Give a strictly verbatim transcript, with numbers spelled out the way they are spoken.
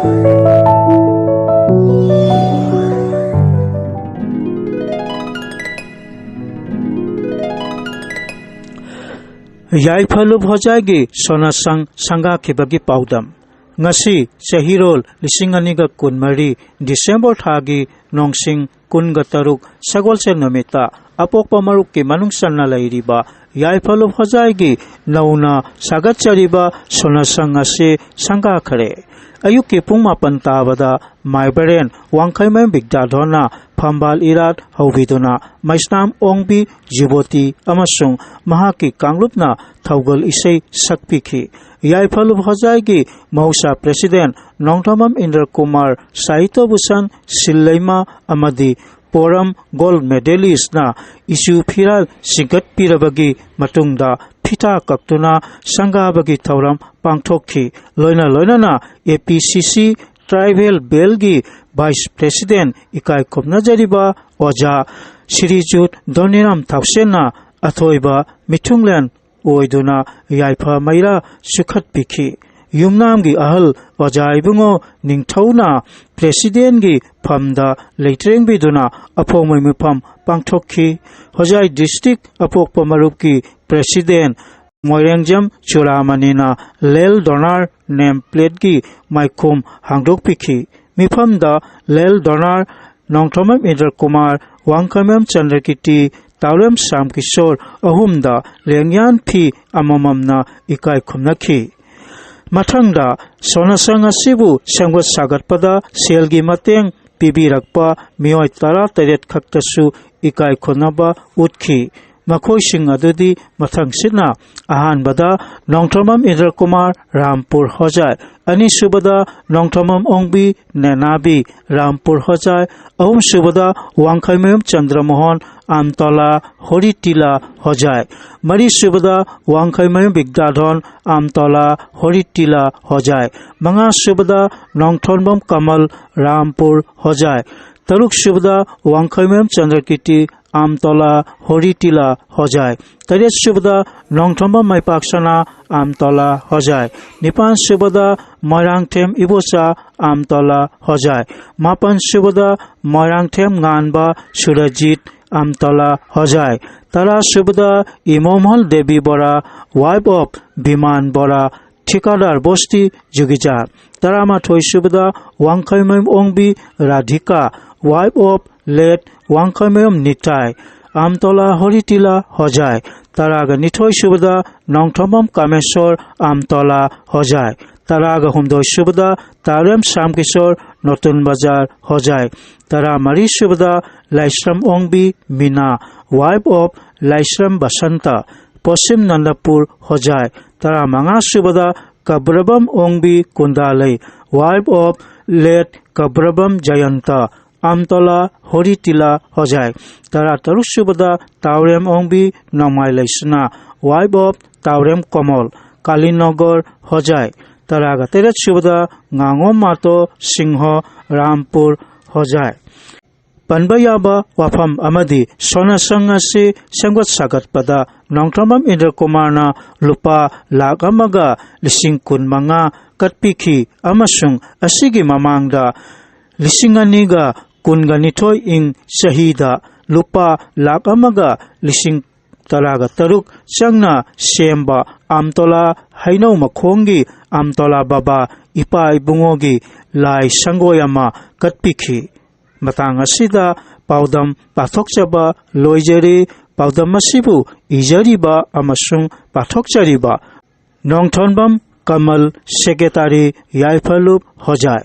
ꯌꯥꯏꯐꯂꯨꯞ ꯍꯣꯖꯥꯏꯒꯤ ꯁꯣꯅꯥꯁꯪ ꯁꯪꯒꯥꯈꯤꯕꯒꯤ ꯄꯥꯎꯗꯝ꯫ ꯉꯁꯤ ꯆꯍꯤꯔꯣꯜ ꯂꯤꯁꯤꯡ ꯑꯅꯤꯒ ꯀꯨꯟꯃꯔꯤ December ꯊꯥꯒꯤ ꯅꯣꯡꯁꯤꯡ ꯀꯨꯟꯒ ꯇꯔꯨꯛ ꯁꯒꯣꯜꯁꯦꯟ ꯅꯨꯃꯤꯠꯇ ꯑꯄꯣꯛꯄ ꯃꯔꯨꯞꯀꯤ ꯃꯅꯨꯡ ꯆꯟꯅ ꯂꯩꯔꯤꯕ ꯌꯥꯏꯐꯂꯨꯞ ꯍꯣꯖꯥꯏꯒꯤ ꯅꯧꯅ ꯁꯥꯒꯠꯆꯔꯤꯕ ꯁꯣꯅꯥꯁꯪ ꯑꯁꯤ ꯁꯪꯒꯥꯈꯔꯦ꯫ ꯑꯌꯨꯛꯀꯤ ꯄꯨꯡ ꯃꯥꯄꯟ ꯇꯥꯕꯗ ꯃꯥꯏꯕꯔꯦꯟ ꯋꯥꯡꯈꯩꯃꯌꯨꯝ ꯕꯤꯗ꯭ꯌꯥꯙꯣꯟꯅ ꯐꯝꯕꯥꯜ ꯏꯔꯥꯠ ꯍꯧꯕꯤꯗꯨꯅ ꯃꯩꯁꯅꯥꯝ ꯑꯣꯡꯕꯤ ꯖꯤꯕꯣꯇꯤ ꯑꯃꯁꯨꯡ ꯃꯍꯥꯛꯀꯤ ꯀꯥꯡꯂꯨꯞꯅ ꯊꯧꯒꯜ ꯏꯁꯩ ꯁꯛꯄꯤꯈꯤ꯫ ꯌꯥꯏꯐꯂꯨꯞ ꯍꯣꯖꯥꯏꯒꯤ ꯃꯍꯧꯁꯥ president ꯅꯣꯡꯊꯣꯝꯕꯝ ꯏꯟꯗ꯭ꯔ ꯀꯨꯃꯥꯔ, ꯁꯥꯍꯤꯇ꯭ꯌ ꯚꯨꯁꯟ ꯁꯤꯜꯂꯩꯃ ꯑꯃꯗꯤ ꯄꯣꯔꯝ gold medalistꯅ ꯏꯆꯨ ꯐꯤꯔꯥꯜ ꯆꯤꯡꯈꯠꯄꯤꯔꯕꯒꯤ ꯃꯇꯨꯡꯗ ꯐꯤꯊꯥ ꯀꯛꯇꯨꯅ ꯁꯪꯒꯥꯕꯒꯤ ꯊꯧꯔꯝ ꯄꯥꯡꯊꯣꯛꯈꯤ꯫ ꯂꯣꯏꯅ ꯂꯣꯏꯅꯅ A P C C tribal bellꯒꯤ vice president ꯏꯀꯥꯏ ꯈꯨꯝꯅꯖꯔꯤꯕ ꯑꯣꯖꯥ ꯁ꯭ꯔꯤꯖꯨꯠ ꯙꯣꯅꯤꯔꯥꯝ ꯊꯥꯎꯁꯦꯟꯅ ꯑꯊꯣꯏꯕ ꯃꯤꯊꯨꯡꯂꯦꯟ ꯑꯣꯏꯗꯨꯅ ꯌꯥꯏꯐ ꯃꯩꯔꯥ ꯆꯨꯈꯠꯄꯤꯈꯤ꯫ ꯌꯨꯝꯅꯥꯝꯒꯤ ꯑꯍꯜ ꯑꯣꯖꯥ ꯏꯕꯨꯡꯉꯣ ꯅꯤꯡꯊꯧꯅ presidentꯒꯤ ꯐꯝꯗ ꯂꯩꯇ꯭ꯔꯦꯡꯕꯤꯗꯨꯅ ꯑꯐꯣꯡꯕ ꯃꯤꯐꯝ ꯄꯥꯡꯊꯣꯛꯈꯤ꯫ ꯍꯣꯖꯥꯏ district ꯑꯄꯣꯛꯄ ꯃꯔꯨꯞꯀꯤ president ꯃꯣꯏꯔꯦꯡꯖꯝ ꯆꯨꯔꯥꯃꯅꯤꯅ ꯂꯦꯜ ꯗꯣꯅꯥꯔ name plateꯀꯤ ꯃꯥꯏꯈꯨꯝ ꯍꯥꯡꯗꯣꯛꯄꯤꯈꯤ꯫ ꯃꯤꯐꯝꯗ ꯂꯦꯜ ꯗꯣꯅꯥꯔ ꯅꯣꯡꯊꯣꯝꯕꯝ ꯏꯟꯗ꯭ꯔ ꯀꯨꯃꯥꯔ, ꯋꯥꯡꯈꯩꯃꯌꯨꯝ ꯆꯟꯗ꯭ꯔꯀꯤꯔꯇꯤ, ꯇꯥꯎꯔꯦꯝ ꯁ꯭ꯌꯥꯝ ꯀꯤꯁꯣꯔ ꯑꯍꯨꯝꯗ ꯂꯦꯡꯌꯥꯟ ꯐꯤ ꯑꯃꯃꯝꯅ ꯏꯀꯥꯏ ꯈꯨꯝꯅꯈꯤ꯫ ꯃꯊꯪꯗ ꯁꯣꯅꯥꯁꯪ ꯑꯁꯤꯕꯨ ꯁꯦꯝꯒꯠ ꯁꯥꯒꯠꯄꯗ ꯁꯦꯜꯒꯤ ꯃꯇꯦꯡ ꯄꯤꯕꯤꯔꯛꯄ ꯃꯤꯑꯣꯏ ꯇꯔꯥꯇꯔꯦꯠ ꯈꯛꯇꯁꯨ ꯏꯀꯥꯏ ꯈꯨꯝꯅꯕ ꯎꯠꯈꯤ꯫ ꯃꯈꯣꯏꯁꯤꯡ ꯑꯗꯨꯗꯤ ꯃꯊꯪꯁꯤꯠꯅ: ꯑꯍꯥꯟꯕꯗ ꯅꯣꯡꯊꯣꯝꯕꯝ ꯏꯟꯗ꯭ꯔ ꯀꯨꯃꯥꯔ, ꯔꯥꯝꯄꯨꯔ ꯍꯣꯖꯥꯏ; ꯑꯅꯤꯁꯨꯕꯗ ꯅꯣꯡꯊꯣꯝꯕꯝ ꯑꯣꯡꯕꯤ ꯅꯦꯅꯥꯕꯤ, ꯔꯥꯝꯄꯨꯔ ꯍꯣꯖꯥꯏ; ꯑꯍꯨꯝꯁꯨꯕꯗ ꯋꯥꯡꯈꯩꯃꯌꯨꯝ ꯆꯟꯗ꯭ꯔꯃꯣꯍꯟ, ꯑꯝꯇꯣꯂꯥ ꯍꯣꯔꯤꯇꯤꯂꯥ ꯍꯣꯖꯥꯏ; ꯃꯔꯤꯁꯨꯕꯗ ꯋꯥꯡꯈꯩꯃꯌꯨꯝ ꯕꯤꯗ꯭ꯌꯥꯙꯣꯟ, ꯑꯝꯇꯣꯂꯥ ꯍꯣꯔꯤꯇꯤꯂꯥ ꯍꯣꯖꯥꯏ; ꯃꯉꯥꯁꯨꯕꯗ ꯅꯣꯡꯊꯣꯝꯕꯝ ꯀꯃꯜ, ꯔꯥꯝꯄꯨꯔ ꯍꯣꯖꯥꯏ; ꯇꯔꯨꯛꯁꯨꯕꯗ ꯋꯥꯡꯈꯩꯃꯌꯨꯝ ꯆꯟꯗ꯭ꯔꯀꯤꯔꯇꯤ, ꯑꯝꯇꯣꯂꯥ ꯍꯣꯔꯤꯇꯤꯂꯥ ꯍꯣꯖꯥꯏ; ꯇꯔꯦꯠꯁꯨꯕꯗ ꯅꯣꯡꯊꯣꯝꯕꯝ ꯃꯩꯄꯥꯛꯁꯅꯥ, ꯑꯝꯇꯣꯂꯥ ꯍꯣꯖꯥꯏ; ꯅꯤꯄꯥꯟꯁꯨꯕꯗ ꯃꯣꯏꯔꯥꯡꯊꯦꯝ ꯏꯕꯣꯆꯥ, ꯑꯝꯇꯣꯂꯥ ꯍꯣꯖꯥꯏ꯫ ꯃꯥꯄꯟ ꯁꯨꯕꯗ ꯃꯣꯏꯔꯥꯡꯊꯦꯝ ꯉꯥꯟꯕ ꯁꯨꯔꯖꯤꯠ ꯑꯝꯇꯣꯂꯥ ꯍꯣꯖꯥꯏ꯫ ꯇꯔꯥ ꯁꯨꯕꯗ ꯏꯃꯣꯝꯍꯜ ꯗꯦꯕꯤ ꯕꯣꯔꯥ, wife of ꯕꯤꯃꯥꯟ ꯕꯣꯔꯥ, ꯊꯤꯀꯥꯗꯥꯔ ꯕꯣꯁꯇꯤ ꯖꯨꯒꯤꯖꯥꯔ꯫ ꯇꯔꯥꯃꯥꯊꯣꯏ ꯁꯨꯕꯗ ꯋꯥꯡꯈꯩꯃꯌꯨꯝ ꯑꯣꯡꯕꯤ Radhika, wife of late ꯋꯥꯡꯈꯩꯃꯌꯨꯝ Nitai, ꯑꯝꯇꯣꯂꯥ ꯍꯣꯔꯤꯇꯤꯂꯥ ꯍꯣꯖꯥꯏ꯫ ꯇꯔꯥꯒ ꯅꯤꯊꯣꯏ ꯁꯨꯕꯗ ꯅꯣꯡꯊꯣꯝꯕꯝ ꯀꯥꯃꯦꯁꯣꯔ ꯑꯝꯇꯣꯂꯥ ꯍꯣꯖꯥꯏ꯫ ꯇꯔꯥꯒ ꯍꯨꯝꯗꯣꯏ ꯁꯨꯕꯗ ꯇꯥꯔꯦꯝ ꯁ꯭ꯌꯥꯝꯀꯤꯁꯣꯔ ꯅꯣꯇꯨꯟ ꯕꯖꯥꯔ ꯍꯣꯖꯥꯏ꯫ ꯇꯔꯥꯃꯔꯤ ꯁꯨꯕꯗ ꯂꯥꯏꯁ꯭ꯔꯝ ꯑꯣꯡꯕꯤ ꯃꯤꯅꯥ, wife of ꯂꯥꯏꯁ꯭ꯔꯝ ꯕꯁꯟꯇ, ꯄꯣꯁꯤꯝ ꯅꯟꯗꯄꯨꯔ ꯍꯣꯖꯥꯏ꯫ ꯇꯔꯥꯃꯉꯥ ꯁꯨꯕꯗ ꯀꯕ꯭ꯔꯕꯝ ꯑꯣꯡꯕꯤ ꯀꯨꯟꯗꯥꯂꯩ, wife of late ꯀꯕ꯭ꯔꯕꯝ ꯖꯌꯟꯇ, ꯑꯝꯇꯣꯂꯥ ꯍꯣꯔꯤꯇꯤꯂꯥ ꯍꯣꯖꯥꯏ꯫ ꯇꯔꯥꯇꯔꯨꯛ ꯁꯨꯕꯗ ꯇꯥꯎꯔꯦꯝ ꯑꯣꯡꯕꯤ ꯅꯣꯡꯃꯥꯏ ꯂꯩꯁꯅꯥ, wife of ꯇꯥꯎꯔꯦꯝ ꯀꯣꯃꯣꯜ, ꯀꯥꯂꯤꯅꯣꯒꯔ ꯍꯣꯖꯥꯏ꯫ ꯇꯔꯥꯒ ꯇꯔꯦꯠ ꯁꯨꯕꯗ ꯉꯥꯉꯣꯝ ꯃꯥꯇꯣ ꯁꯤꯡꯍꯣ, ꯔꯥꯝꯄꯨꯔ ꯍꯣꯖꯥꯏ꯫ ꯄꯟꯕ ꯌꯥꯕ ꯋꯥꯐꯝ ꯑꯃꯗꯤ ꯁꯣꯅꯥꯁꯪ ꯑꯁꯤ ꯁꯦꯝꯒꯠ ꯁꯥꯒꯠꯄꯗ ꯅꯣꯡꯊꯣꯝꯕꯝ ꯏꯟꯗ꯭ꯔ ꯀꯨꯃꯥꯔꯅ ꯂꯨꯄꯥ ꯂꯥꯈ ꯑꯃꯒ ꯂꯤꯁꯤꯡ ꯀꯨꯟ ꯃꯉꯥ ꯀꯠꯄꯤꯈꯤ ꯑꯃꯁꯨꯡ ꯑꯁꯤꯒꯤ ꯃꯃꯥꯡꯗ ꯂꯤꯁꯤꯡ ꯑꯅꯤꯒ ꯀꯨꯟꯒ ꯅꯤꯊꯣꯏ ꯏꯪ ꯆꯍꯤꯗ ꯂꯨꯄꯥ ꯂꯥꯈ ꯑꯃꯒ ꯂꯤꯁꯤꯡ ꯇꯔꯥꯒ ꯇꯔꯨꯛ ꯆꯪꯅ ꯁꯦꯝꯕ ꯑꯝꯇꯣꯂꯥ ꯍꯩꯅꯧ ꯃꯈꯣꯡꯒꯤ ꯑꯝꯇꯣꯂꯥ ꯕꯕꯥ ꯏꯄꯥ ꯏꯕꯨꯡꯉꯣꯒꯤ ꯂꯥꯏ ꯁꯪꯒꯣꯏ ꯑꯃ ꯀꯠꯄꯤꯈꯤ꯫ ꯃꯇꯥꯡ ꯑꯁꯤꯗ ꯄꯥꯎꯗꯝ ꯄꯥꯊꯣꯛꯆꯕ ꯂꯣꯏꯖꯔꯤ꯫ ꯄꯥꯎꯗꯝ ꯑꯁꯤꯕꯨ ꯏꯖꯔꯤꯕ ꯑꯃꯁꯨꯡ ꯄꯥꯊꯣꯛꯆꯔꯤꯕ ꯅꯣꯡꯊꯣꯟꯕꯝ ꯀꯃꯜ, ꯁꯦꯀ꯭ꯔꯦꯇꯥꯔꯤ, ꯌꯥꯏꯐꯂꯨꯞ ꯍꯣꯖꯥꯏ꯫